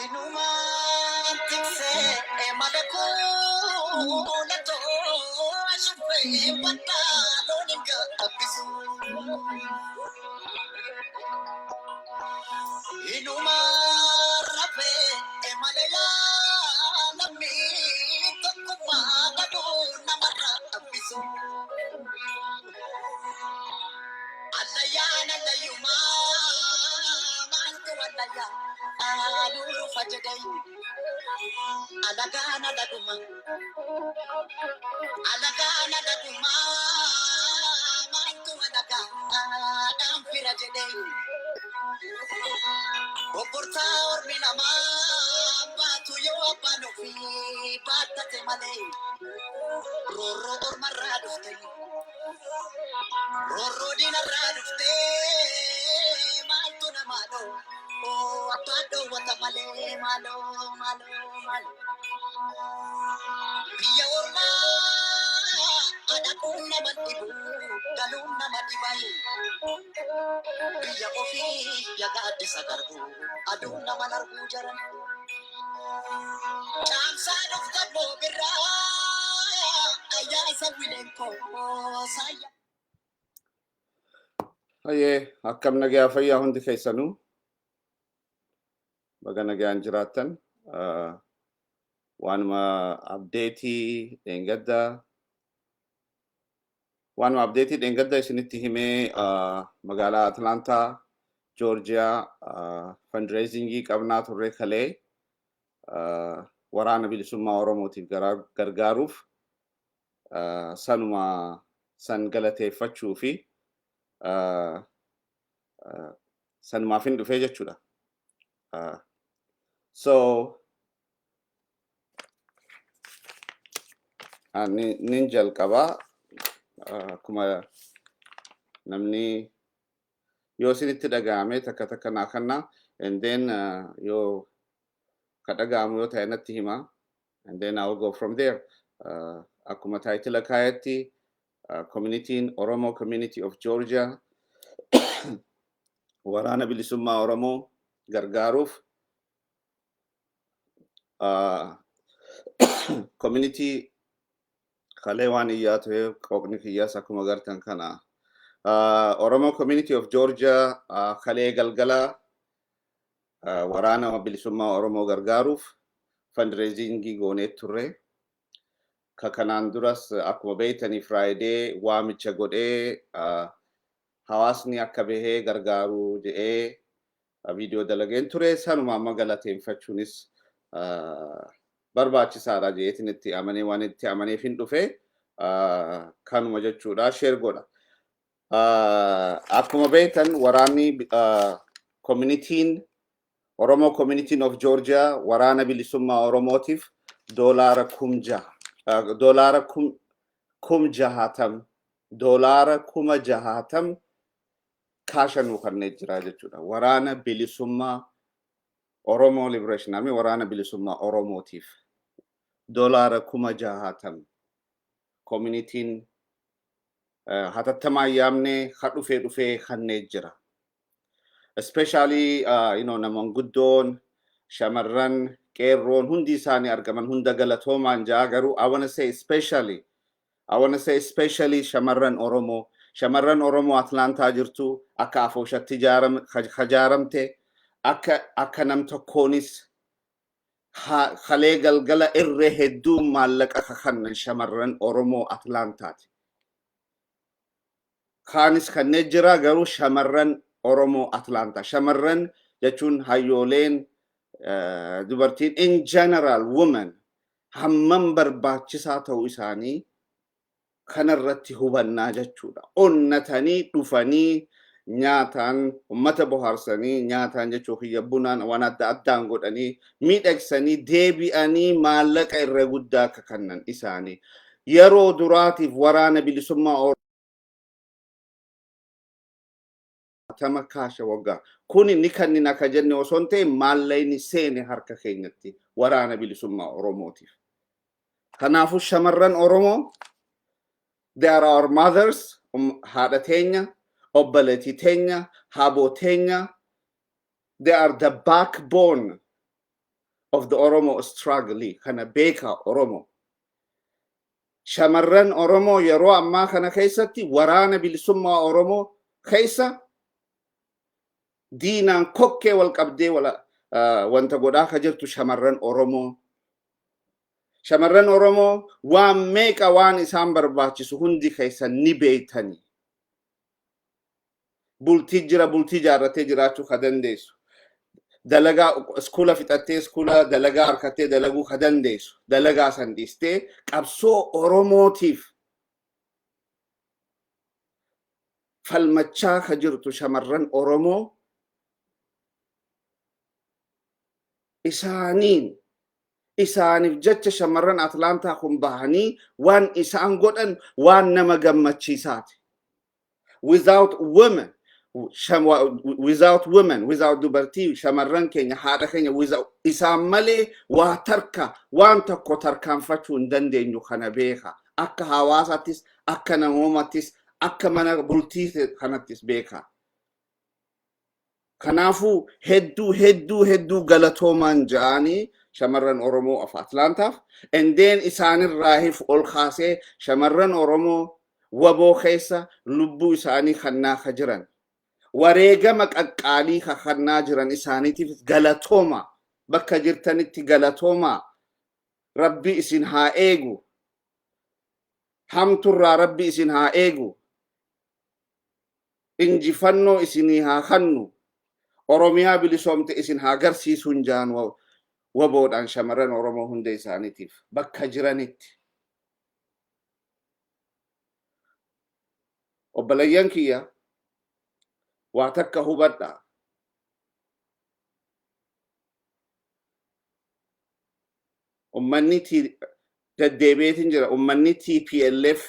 Inumaan tiksee malee kuulatoo ashuufee baddaa loon hin gaabbisu. Inumaan rafee malee yaalamii tokkummaa dhabuu namarraa abbisu. Allayyaan allayyumaa maaltu allayyaa aanuu fajedhee alagaan alaguma alagaan alagumaa maaltu alagaa aadhaan fira jedhee obbortaa ormi namaa baatu yoo abbaan ofii baattate malee roorroo ormarraa dhufte roorroo diinarraa dhufte maaltu namaa dhoo abbaan dhoowwata malee maaloo maaloo maaloo. Biyya ormaa adaquun nama dhibu galuun nama dhibaye biyya ofii yagaaddisa garbu aduun nama arguu jaran. Caamsaa dhufta boobirraa ayyaasa wileenkoo saayya. Hayyee, akkam nagayaa fayyaa hundi keessanuu? Baga nagayaan jiraattan. Waanuma update dheengadda waanuma update dheengadda isinitti himee, magaalaa Atlaantaa, Joorjiyaa fundraisingii qabnaa turre kalee waraana bilisummaa Oromootiif gargaaruuf, sanuma san galateeffachuu fi sanumaaf hin dhufee jechuudha. So nin jalqabaa, akkuma namni yoo isinitti dhaga'ame takka takka naa kenna, and then yoo ka dhaga'amu yoo ta'e natti hima, and then I will go from there. Akkuma title kaayetti, communityin Oromo Community of Georgia waraana bilisummaa Oromoo gargaaruuf community kalee waan iyyaa ture, qooqni kiyyaas akkuma gartan kana. Oromo Community of Georgia kalee galgala waraana bilisummaa Oromoo gargaaruuf fundraisingii goonee turre. Ka kanaan duras akkuma beeytanii Friday waamicha godhee hawaasni akka bahee gargaaru jedhee viidiyoo dalageen ture. Sanuma amma galateeffachuunis barbaachisaadha jedheetiin itti amanee, waan itti amaneef hin dhufe kanuma jechuudha, share godha. Akkuma beektan waraanni communityin Oromo Community of Georgia waraana bilisummaa Oromootiif doolaara 6,000, doolaara 60,000, doolaara 60,000 cash nuu kanneen jira jechuudha. Waraana bilisummaa Oromo Liberation Army, Waraana Bilisummaa Oromootiif $60,000 communityn hatattamaan yaamnee ha dhufee dhufee kannee jira. Especially namanguddoon, shamarran, qeerroon hundi isaanii argaman hunda galatoomaan jaa. Garuu I wanna say especially shamarran Oromoo, shamarran Oromoo Atlaantaa jirtu akka afooshatti ijaaramte, akka nam tokkoonis kalee galgala irree hedduu maallaqa kakannan shamarran Oromoo Atlaantaati. Kaanis kanneen jira, garuu shamarran Oromoo Atlaantaa. Shamarran jechuun hayyooleen, dubartiin in general, women hammam barbaachisaa ta'uu isaanii kanarratti hubannaa jechuudha. Onnatanii dhufanii nyaataan ummata bohaarsanii, nyaataan jechuu kiyya bunaan waan adda addaan godhanii miidhagsanii deebi'anii maallaqa irra guddaa akka kennan isaanii. Yeroo duraatiif Waraana Bilisummaa Tama kaasha waggaa kuni ni kannin akka jenne osoo hin ta'in, maallaqni seene harka keenyatti Waraana Bilisummaa Oromootiif. Kanaafuu shamarran Oromoo, they are our mothers, haadha teenya, obboleettii teenya, haboo teenya. They are the backbone of the Oromo struggle. Kana beeka Oromo. Shamarran Oromoo yeroo ammaa kana keessatti Waraana Bilisummaa Oromoo keessa diinaan kokkee wal qabdee wanta godhaa ka jirtu shamarran Oromoo. Shamarran Oromoo waan meeqa waan isaan barbaachisu hundi keessan ni beeytani. Bultii jira, bultii jaarrattee jiraachuu ka dandeessu. Dalagaa iskuula fixattee iskuula dalagaa harkattee dalaguu ka dandeessu. Dalagaa san dhiistee qabsoo Oromootiif falmachaa ka jirtu shamarran Oromoo isaaniin, isaaniif jecha shamarran Atlaantaa kun bahanii waan isaan godhan waan nama gammachiisaati. Without women, without women, without dubartii, shamarran keenya, haadha keenya, without isaan malee waa tarka waan tokko tarkaanfachuu hin dandeenyu, kana beeka. Akka hawaasaattis, akka namoomattis, akka mana bultii kanattis beeka. Kanaafuu hedduu hedduu hedduu galatoomaan ja'anii shamarran Oromoo of Atlaantaaf. Endeen isaanirraahiif ol kaasee shamarran Oromoo waboo keessa lubbuu isaanii kannaa ka jiran, wareegama qaqqaalii ka kannaa jiran isaaniitiif galatooma. Bakka jirtanitti galatooma. Rabbi isin haa eegu. Hamturraa Rabbi isin haa eegu. Injifannoo isinii haa kannu. Oromiyaa bilisoomte isin haa garsiisuun jaan waboodhaan shamarran Oromoo hunda isaaniitiif bakka jiranitti. Obboleeyyan kiyya, waa takka hubadha. Ummanni deddeebi'eetiin jira. Ummanni TPLF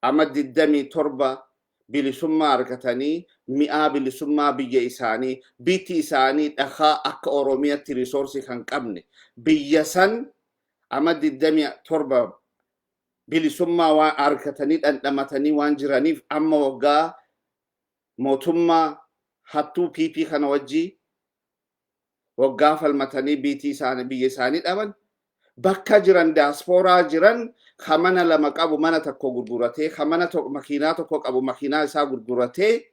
amma 27 bilisummaa argatanii, mi'aa bilisummaa biyya isaanii, biitti isaanii dhakaa akka Oromiyaatti resource kan qabne biyya san amma 27 bilisummaa waan argatanii dhandhamatanii waan jiraniif, amma waggaa mootummaa hattuu PP kana wajjii waggaa falmatanii biitii isaanii, biyya isaanii dhaban, bakka jiran daaspooraa jiran, ka mana lama qabu mana tokko gurguratee, ka mana makiinaa tokko qabu makiinaa isaa gurguratee,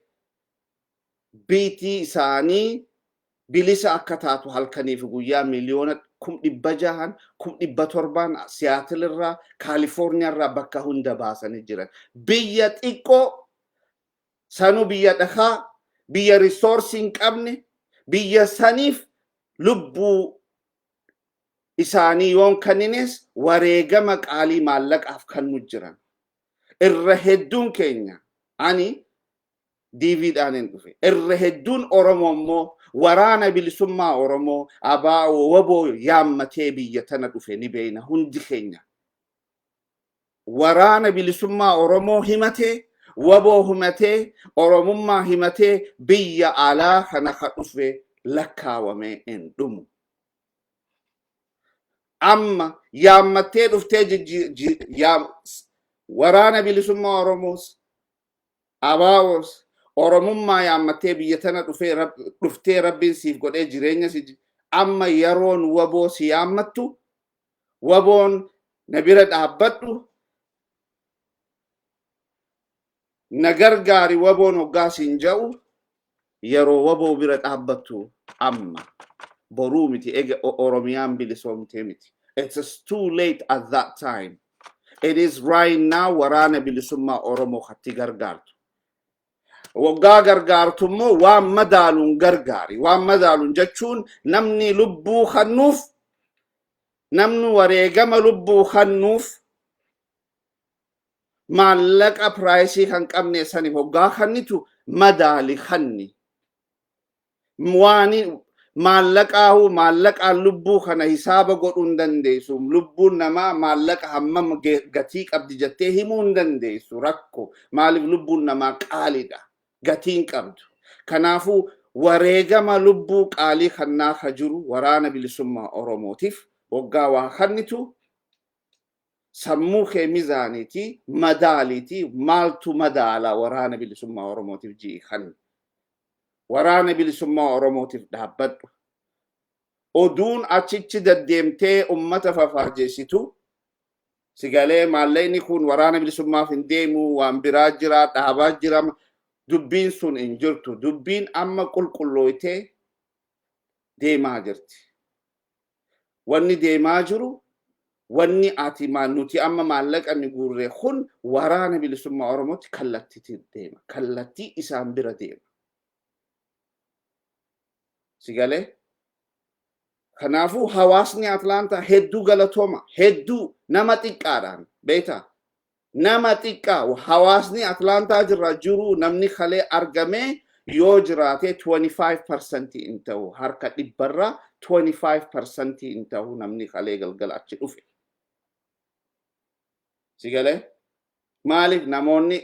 biitii isaanii bilisa akka taatu halkanii fi guyyaa 600,000, 700,000 Siyaatil irraa, Kaalifoorniyaa irraa bakka hunda baasanii jiran. Biyya xiqqoo sanuu, biyya dhakaa, biyya resource hin qabne, biyya saniif lubbuu isaanii yoon kannines wareegama qaalii maallaqaaf kannu jiran. Irra hedduun keenya, ani DVdhaan hin dhufe. Irra hedduun Oromoo immoo Waraana Bilisummaa Oromoo, ABO, WBO yaammatee biyya tana dhufe ni beeyna hundi keenya. Waraana Bilisummaa Oromoo himatee Waboo himatee, Oromummaa himatee biyya alaa kana ka dhufe lakkaawamee hin dhumu. Amma yaammattee dhuftee waraana bilisummaa Oromoos, ABOs, Oromummaa yaammattee biyya tana dhuftee Rabbiin siif godhee jireenya si amma yeroon waboo si yaammattu, waboon na bira dhaabbadhu, na gargaari, waboon hoggaa siin ja'u, yeroo waboo bira dhaabbattu amma, boruu miti, ega Oromiyaan bilisoomtee miti. It's too late at that time. It is right now. Waraana bilisummaa Oromoo katti gargaartu. Waggaa gargaartu immoo waan madaaluun gargaari. Waan madaaluun jechuun namni lubbuu kannuuf, namni wareegama lubbuu kannuuf, maallaqa price kan qabne saniif hoggaa kannitu madaali kanni. Waan maallaqaahu maallaqaan lubbuu kana hisaaba godhuu hin dandeessu. Lubbuun namaa maallaqa hammam gatii qabdi jettee himuu hin dandeessu rakko. Maaliif? Lubbuun namaa qaaliidha. Gatiin qabdu. Kanaafuu wareegama lubbuu qaalii kannaa ka jiru waraana bilisummaa Oromootiif waggaa waa kannitu, sammuu kee mizaaniiti madaaliiti, maaltu madaala waraana bilisummaa Oromootiif ji'i kanni. Waraana bilisummaa Oromootiif dhaabbadhu. Oduun achichi deddeemtee ummata fafaajeessitu sigalee, maallaqni kun waraana bilisummaaf hin deemu, waan biraa jira, dhaabaa jira, dubbiin sun hin jirtu. Dubbiin amma qulqullooytee deemaa jirti. Wanni deemaa jiru, wanni ati nuti amma maallaqa inni guurre kun waraana bilisummaa Oromootti kallattiitti deema. Kallattii isaan bira deema. Sigalee? Kanaafuu hawaasni Atlaantaa hedduu galatooma. Hedduu nama xiqqaadhaan beektaa? Nama xiqqaa hawaasni Atlaantaa jirra jiru, namni kalee argamee yoo jiraate 25% hin ta'u, harka dhibbarraa 25% hin ta'u namni kalee galgala achi dhufe. Sigalee? Maaliif? Namoonni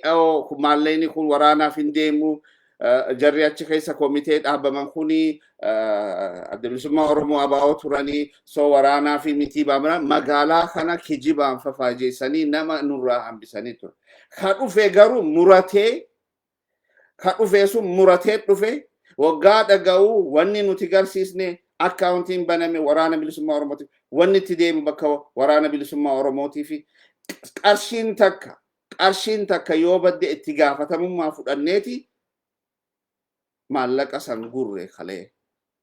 maallaqni kun waraanaaf hin deemu, jarri achi keessa komitee dhaabaman kuni Adda Bilisummaa Oromoo ABO turanii, soo waraanaa fi mitii baamana magaalaa kana kijibaan fafaajeessanii nama nurraa hambisanii ture. Ka dhufe garuu muratee, ka dhufe sun muratee dhufe. Waggaa dhaga'uu wanni nuti garsiisne, akkaawuntiin baname waraana bilisummaa Oromootiif, wanni itti deemu bakka waraana bilisummaa Oromootiif, qarshiin takka yoo badde itti gaafatamummaa fudhanneeti maallaqa san gurre kalee.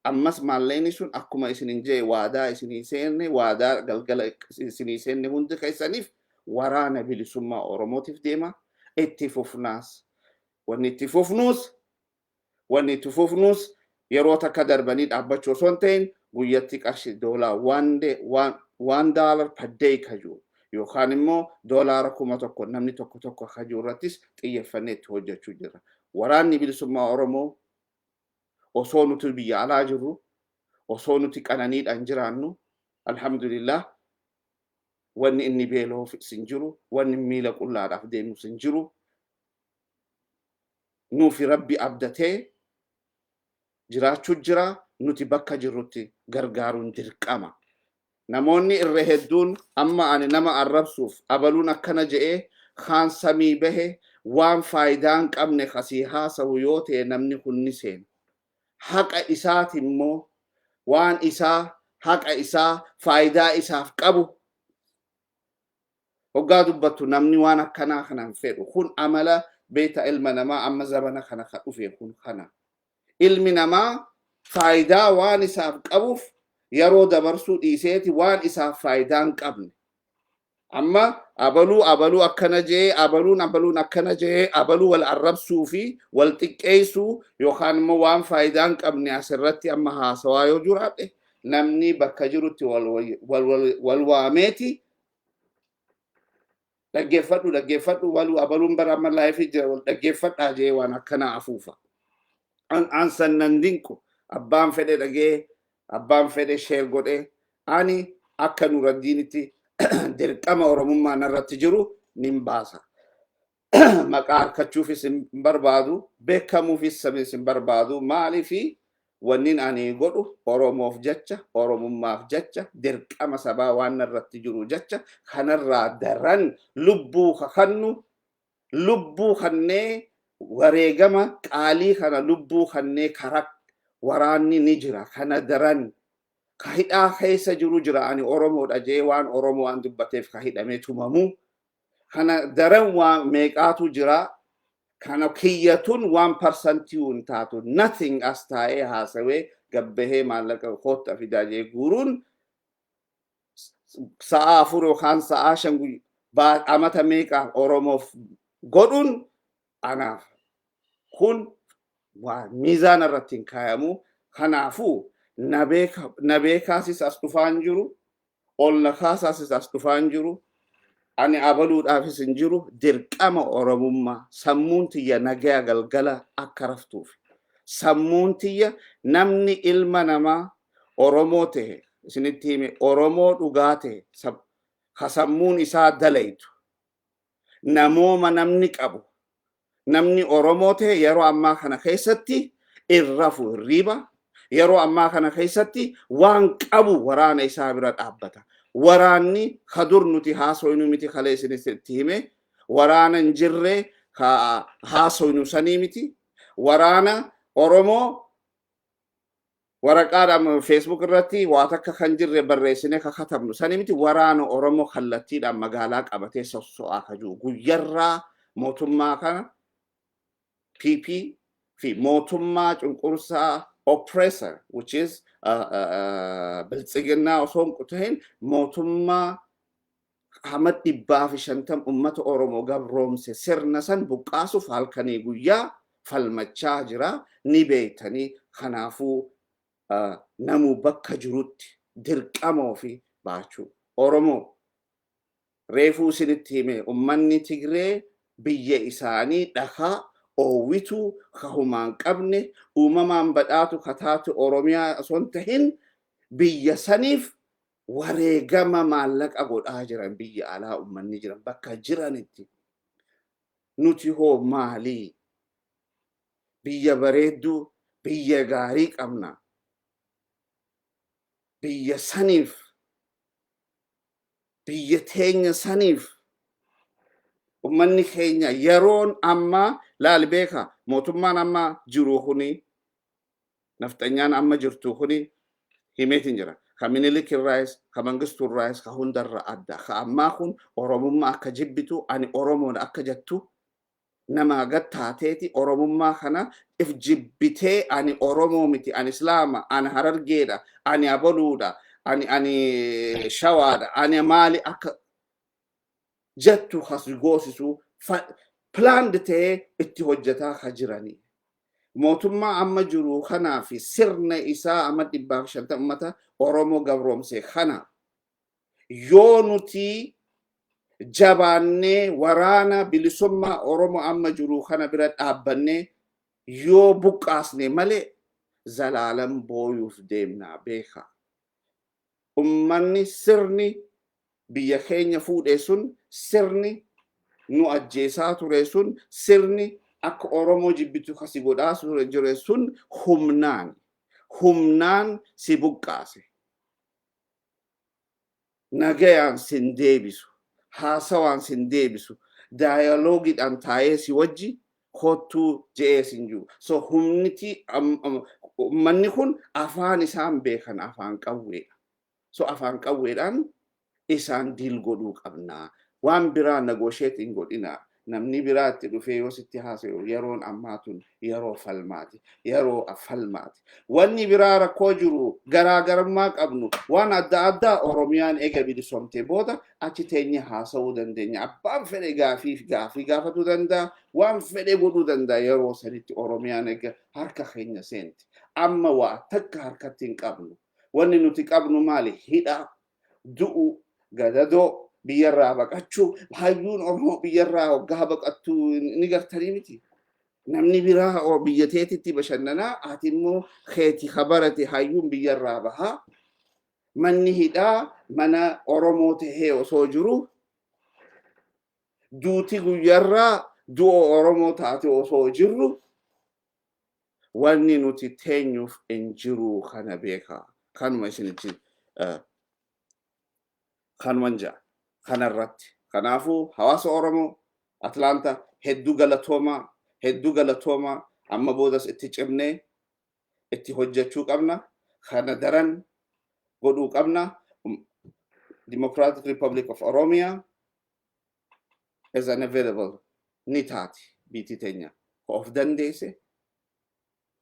Ammas maallaqni sun akkuma isinin jee, waadaa isinii seenne, waadaa galgala isinii seenne hundi keessaniif, waraana bilisummaa Oromootiif deema. Itti fufnaas. Wanni itti fufnuus yeroo takka darbanii dhaabbachuu osoo hin ta'in, guyyatti qarshii doolaa $1 per day kajuu yookaan immoo $1,000 namni tokko tokko kajuu irrattis xiyyeeffannee itti hojjechuu jira. Waraanni bilisummaa Oromoo osoo nuti biyya alaa jirru, osoo nuti qananiidhaan jiraannu, alhamdulillah, wanni inni beeloof sin jiru, wanni miila qullaadhaaf deemu sin jiru, nuufi Rabbi abdatee jiraachuu jira. Nuti bakka jirrutti gargaaruun dirqama. Namoonni irra hedduun amma ani nama arrabsuuf abaluun akkana je'ee kaan samii bahe, waan faayidaa hin qabne kasii haasawu yoo ta'e, namni kun ni seena. Haqa isaati immoo, waan isaa, haqa isaa, faayidaa isaaf qabu hoggaa dubbattu, namni waan akkanaa kanaan fedhu kun amala beeta ilma namaa amma zabana kana ka dhufe kun kana. Ilmi namaa faayidaa waan isaaf qabuuf yeroo dabarsuu dhiiseeti waan isaaf faayidaa hin qabne. Amma abaluu abaluu akkana jee, abaluun abaluun akkana jee, abaluu wal arrabsuu fi wal xiqqeessuu yookaan immoo waan faayidaa hin qabne asirratti amma haasawaa yoo jiraadhe, namni bakka jirutti wal waameeti dhaggeeffadhu dhaggeeffadhu, waluu abaluun bara amma live jira, wal dhaggeeffadhaa jee waan akkanaa afuufa. An sannan dinqu, abbaan fedhe dhagee, abbaan fedhe share godhe, ani akka Nuraddiinitti dirqama Oromummaa narratti jiru nin baasa. Maqaa harkachuufis hin barbaadu, beekamuufis sanis hin barbaadu. Maaliifi wannin ani godhu Oromoof jecha, Oromummaaf jecha, dirqama sabaa waan irratti jiru jecha. Kanarraa daran lubbuu kakannu, lubbuu kannee wareegama qaalii kana, lubbuu kannee kara waraanni ni jira. Kana daran ka hidhaa keessa jiru jira. Ani Oromoodha jee waan Oromoo waan dubbateef ka hidhamee tumamu. Kana daran waan meeqaatu jira. Kana kiyyatun 1% hin taatu, nothing. As taa'ee haasawee gabbahee maallaqa kootta fidaa jee guuruun sa'a 4 yookaan sa'a 5 amata meeqa Oromoof godhuun anaaf kun waa miizaana irratti hin kaayamu. Kanaafuu na beekaasis as dhufaan jiru, ol na kaasaasis as dhufaan jiru, ani abaluudhaafis hin jiru. Dirqama Oromummaa, sammuun tiyya nagaya galgala akka raftuuf, sammuun tiyya, namni ilma namaa Oromoo ta'e, isinitti hime, Oromoo dhugaa ta'e, ka sammuun isaa dalaytu, namooma namni qabu, namni Oromoo ta'e yeroo ammaa kana keessatti irrafu hirriiba. Yeroo ammaa kana keessatti waan qabu waraana isaa bira dhaabbata. Waraanni kadur nuti haasoynu miti. Kalee isinitti hime, waraana hin jirre ka haasoynu sanii miti. Waraana Oromoo waraqaadhaan Facebook irratti waa takka kan jirre barreessine ka katabnu sanii miti. Waraana Oromoo kallattiidhaan magaalaa qabatee sosso'aa ka jiru, guyyarraa mootummaa kana PP fi mootummaa cunqursaa, oppressor, which is Biltsiginnaa osoo hin ta'in, mootummaa hama 150 ummata Oromoo gabroomse, sirna san buqqaasuuf halkanii guyyaa falmachaa jira, ni beektanii. Kanaafuu namuu bakka jirutti dirqama ofii baachuu. Oromoo, reefuu isinitti hime, ummanni Tigree biyya isaanii dhakaa oowwituu ka humaan qabne, uumamaan badhaatu kataatu Oromiyaa osoo hin tahin, biyya saniif wareegama maallaqa godhaa jiran. Biyya alaa ummanni jiran bakka jiranitti. Nuti hoo maalii? Biyya bareedduu, biyya gaarii qabna. Biyya saniif, biyya teenya saniif, ummanni keenya yeroon ammaa laal beeka. Mootummaan amma jiru kuni, nafxanyaan amma jirtu kuni, himeetiin jira, ka Minilik irraayis, ka Mangistuu irraayis, ka hundarra adda. Ka ammaa kun Oromummaa akka jibbitu, ani Oromoodha akka jettu nama gad taateeti. Oromummaa kana if jibbitee, ani Oromoo miti, ani Islaama, ani Harargeedha, ani abaluudha, ani Shawaadha, ani maali akka jettu has goosisu planned ta'ee itti hojjetaa ka jiranii. Mootummaa amma jiru kanaa fi sirna isaa amma 150 uummata Oromoo gabroomse kana yoo nuti jabaannee waraana bilisummaa Oromoo amma jiru kana bira dhaabbannee yoo buqqaasne malee, zalaalam booyuuf deemnaa beeka. Ummanni sirni biyya keenya fuudhe sun, sirni nu ajjeesaa ture sun, sirni akka Oromoo jibbitu kasi godhaa ture sun humnaan humnaan si buqqaase. Nagayaan sin deebisu, haasawaan sin deebisu, dialogue-iidhaan taa'ee si wajji kottuu je'ee sin jiru. So humniti ummanni kun afaan isaan beekan afaan qawweedha. So afaan qawweedhaan isaan deal godhuu qabnaa. Waan biraa negotiate hin godhinaa. Namni biraa itti dhufee yoo sitti haasa'u, yeroon ammaa tun yeroo falmaati. Yeroo falmaati. Wanni biraa rakkoo jiru, garaagarummaa qabnu waan adda addaa, Oromiyaan eega bilisoomtee booda achi teenye haasa'uu dandeenya. Abbaan fedhe gaafii gaafii gaafatuu danda'a. Waan fedhe godhuu danda'a yeroo sanitti, Oromiyaan eega harka keenya seenti. Amma waa takka harkatti hin qabnu. Wanni nuti qabnu maali? Hidha, du'u, gadadoo, biyyarraa baqachuu. Hayyuun Oromoo biyyarraa waggaa baqattu ni gartanii miti. Namni biraa biyya teetitti bashannanaa, ati immoo keeti kabarate hayyuun biyyarraa bahaa. Manni hidhaa mana Oromoo tahee osoo jiru, duuti guyyarraa Du'a Oromoo taate osoo jirru wanni nuti teenyuuf hin jiru, kana beeka. Kanuma isinitti kanuman ja'a kanarratti. Kanaafuu hawaasa Oromoo Atlaanta, hedduu galatoomaa, hedduu galatoomaa. Amma boodas itti cimnee itti hojjechuu qabna. Kana daran godhuu qabna. Democratic Republic of Oromia is unavailable ni taati biitii teenya of dandeesse.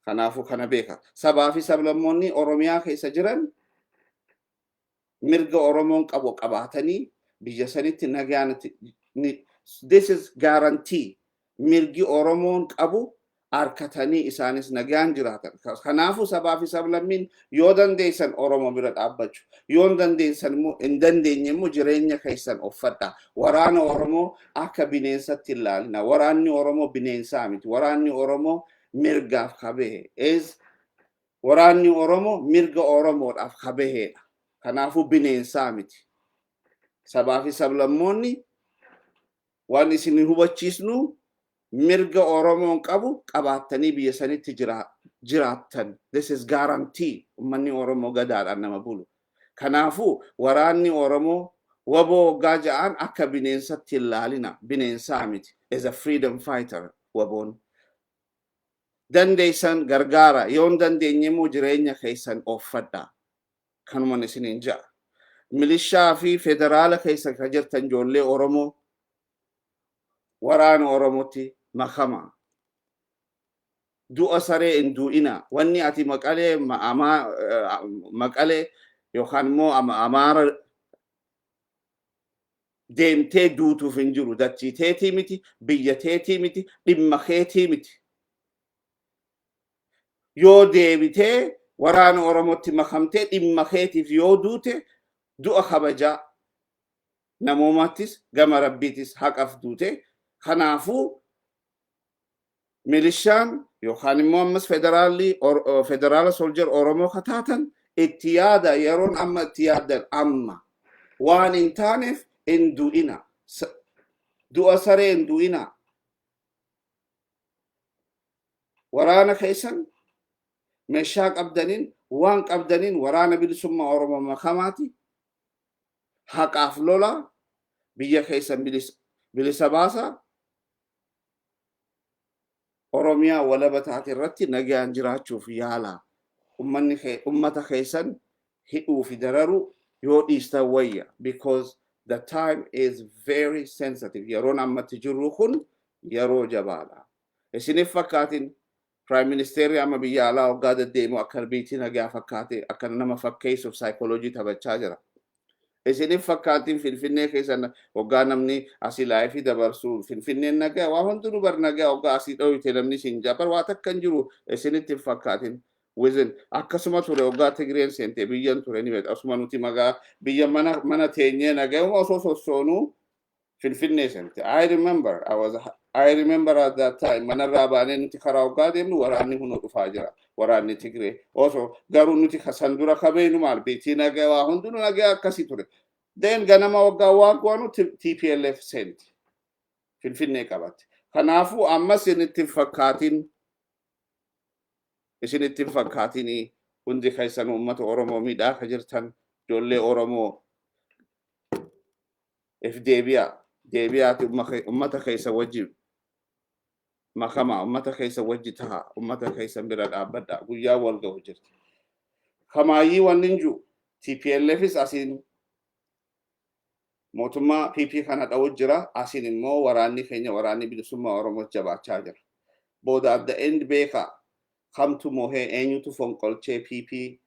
Kanaafuu kana beeka. Sabaa fi sablammoonni Oromiyaa keessa jiran mirga Oromoon qabu qabaatanii biyya sanitti nagaan, this is guarantee, mirgi Oromoon qabu harkatanii isaanis nagaan jiraatan. Kanaafuu sabaa fi sablammiin yoo dandeessan Oromoo bira dhaabbachuu, yoo hin dandeessan immoo, hin dandeenye immoo, jireenya keessan uffadha. Waraana Oromoo akka bineensatti hin ilaalina. Waraanni Oromoo bineensaa miti. Waraanni Oromoo mirgaaf kabahe. Is waraanni Oromoo mirga Oromoodhaaf kabaheedha. Kanaafuu bineensaa miti. Sabaa fi sablammoonni, waan isin hubachiisnu, mirga Oromoon qabu qabaattanii biyya sanitti jiraattan. This is guarantee, uummanni Oromoo gadaadhaan nama bulu. Kanaafuu waraanni Oromoo waboo waggaa ja'aan akka bineensatti hin laalina. Bineensaa miti. Is a freedom fighter waboon. Dandeessan gargaara. Yoo hin dandeenye immoo jireenya keessan ooffadha. Kanuman isiniin ja'a. Milishaa fi federaala keessa kan jirtan ijoollee Oromoo, waraana Oromootti makama. Du'a saree hin du'ina. Wanni ati Maqalee, Maqalee yookaan immoo Amaara deemtee duutuuf hin jiru. Dachii teetii miti, biyya teetii miti, dhimma keetii miti. Yoo deebitee waraana Oromootti makamtee dhimma keetiif yoo duute, du'a kabajaa namoomaattis gama Rabbiitis haqaf duute. Kanaafuu milishaan yookaan immoo ammas federaalli, federaala soldier Oromoo kataatan, itti yaada. Yeroon amma itti yaaddan amma waan hin taaneef hin du'ina. Du'a saree hin du'ina. Waraana keessan meeshaa qabdaniin, waan qabdaniin waraana bilisummaa Oromoo makamaati. Haqaaf lola, biyya keessan bilisa baasa. Oromiyaa walaba taate irratti nagaan jiraachuuf yaala. Ummanni ummata keessan hidhuu fi dararuu yoo dhiistan wayya, because the time is very sensitive. Yeroon ammatti jirru kun yeroo jabaadha. Isiniif fakkaatin Prime Ministerri amma biyya alaa waggaa deddeemu akka biitii nagaa fakkaate akka nama fakkeessuuf saayikooloojii taphachaa jira. Isiniif fakkaatiin Finfinnee keessa waggaa namni asii live dabarsu Finfinneen nagaa, waa hundinuu bar nagaa, waggaa asii dhoyite namni siin jabar waa takka hin jiru isinitti hin fakkaatin. Within akkasuma ture, waggaa Tigreen seente biyyan ture ni beektu. Asuma nuti magaa biyya mana mana teenyee nagaa osoo sossoonuu Finfinnee seente. I remember at that time manarraa baanee nuti karaa waggaa deemnu waraanni hunoo dhufaa jira. Waraanni Tigree. Osoo garuu nuti san dura kabeenu maal beetii nagaa, waa hundinuu nagaa akkasii ture. Then ganama waggaa waan goonu TPLF seente. Finfinnee qabatte. Kanaafuu ammas isinitti hin fakkaatin, isinitti hin fakkaatinii, hundi keessan uummata Oromoo miidhaa ka jirtan, ijoollee Oromoo, if deebi'a, deebi'aati ummata keessa wajji makama, ummata keessa wajji taha, ummata keessan bira dhaabbadha. Guyyaa wal ga'u jirti. Kamaayyii wanni hin jiru, TPLFis asiin mootummaa PP kana dha'u jira, asiin immoo waraanni keenya, waraanni bilisummaa Oromoo jabaachaa jira. Booda at the end beeka kamtu mohee, eenyutu fonqolchee PP,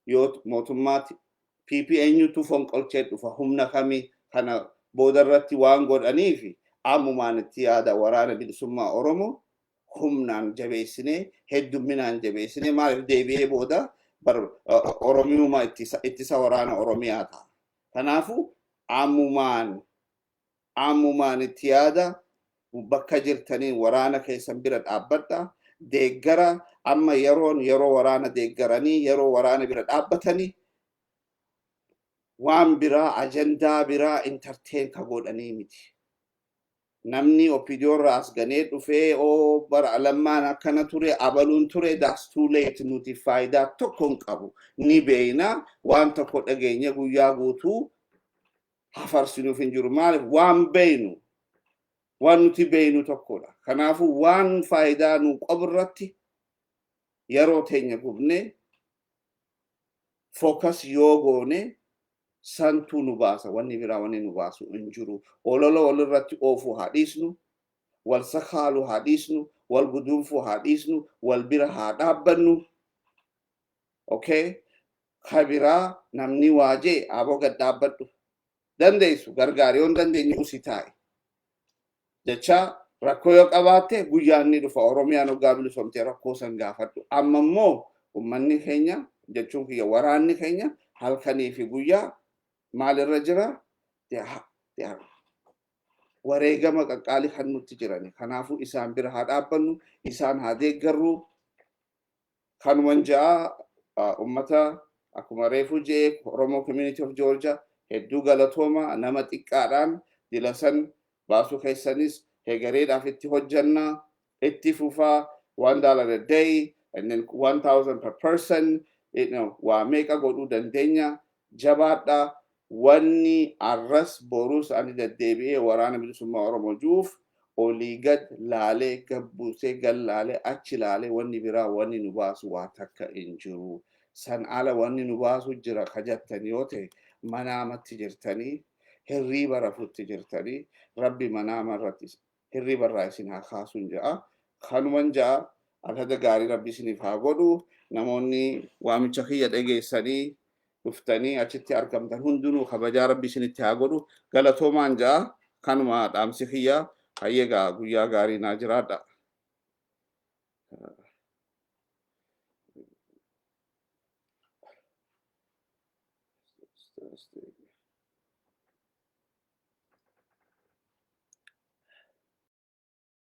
yoo mootummaa PP eenyutu fonqolchee dhufa, humna kamii, kana booda irratti waan godhaniif ammumaan itti yaada. Waraana bilisummaa Oromoo humnaan jabeessinee, heddumminaan jabeessinee, maaliif deebi'ee booda Oromiyuma ittisa waraana Oromiyaa ta'a. Kanaafuu ammumaan ammumaan itti yaada. Bakka jirtanii waraana keessan bira dhaabbadha. Deeggara. Amma yeroon yeroo waraana deeggaranii, yeroo waraana bira dhaabbatanii, waan biraa, ajandaa biraa entertain ka godhanii miti. Namni OPDO irraa as ganee dhufee oo bara Lammaan akkana ture, abaluun ture, that's too late. Nuti faayidaa tokko hin qabu. Ni beeyna, waan tokko dhageenye guyyaa guutuu hafarsinuuf hin jiru. Maaliif? Waan beeynu, waan nuti beeynu tokkodha. Kanaafuu waan faayidaa nu qabu irratti yeroo teenya gubnee focus yoo goone santuu nu baasa. Wanni biraa wanni nu baasu hin jiru. Olola walirratti oofuu haa dhiisnu, wal sakaaluu haa dhiisnu, wal guduunfuu haa dhiisnu, wal bira haa dhaabbannu. Okay? Ka biraa namni waajee aboo gad dhaabbadhu. Dandeessu gargaari, yoo hin dandeenye usi taa'i. Jecha rakkoo yoo qabaatte guyyaan ni dhufa. Oromiyaan hoggaa bilisomtee rakkoo san gaafadhu. Amma immoo uummanni keenya, jechuun kiyya waraanni keenya, halkanii fi guyyaa maalirra jira? Wareegama qaqqaalii kan nutti jirani. Kanaafuu isaan bira haa dhaabbannu, isaan haa deeggarru. Kanuman ja'a. Ummata, akkuma reefu je'e, Oromoo Community of Georgia, hedduu galatooma. Nama xiqqaadhaan dilasan baasuu keessanis hegareedhaaf itti hojjanna, itti fufaa. $1 a day and then 1000 per person, waa meeqa godhuu dandeenya. Jabaadha. Wanni arras borus ani deddeebi'ee Waraana Bilisummaa Oromoo juuf olii gad laalee gabbuusee gad laalee achi laalee, wanni biraa wanni nu baasu waa takka hin jiru. San ala wanni nu baasu jira ka jettan yoo ta'e, manaamatti jirtanii, hirriiba rafutti jirtanii. Rabbi manaama irratti hirriiba irraa isin haa kaasuun ja'a. Kanuman ja'a. Alhada gaarii Rabbi isiniif haa godhu. Namoonni waamicha kiyya dhageessanii dhuftanii achitti argamtan hundinuu kabajaa Rabbi isinitti haa godhu. Galatoomaan ja'a. Kanuma dhaamsi kiyya. Hayyegaa, guyyaa gaarii naa jiraadha.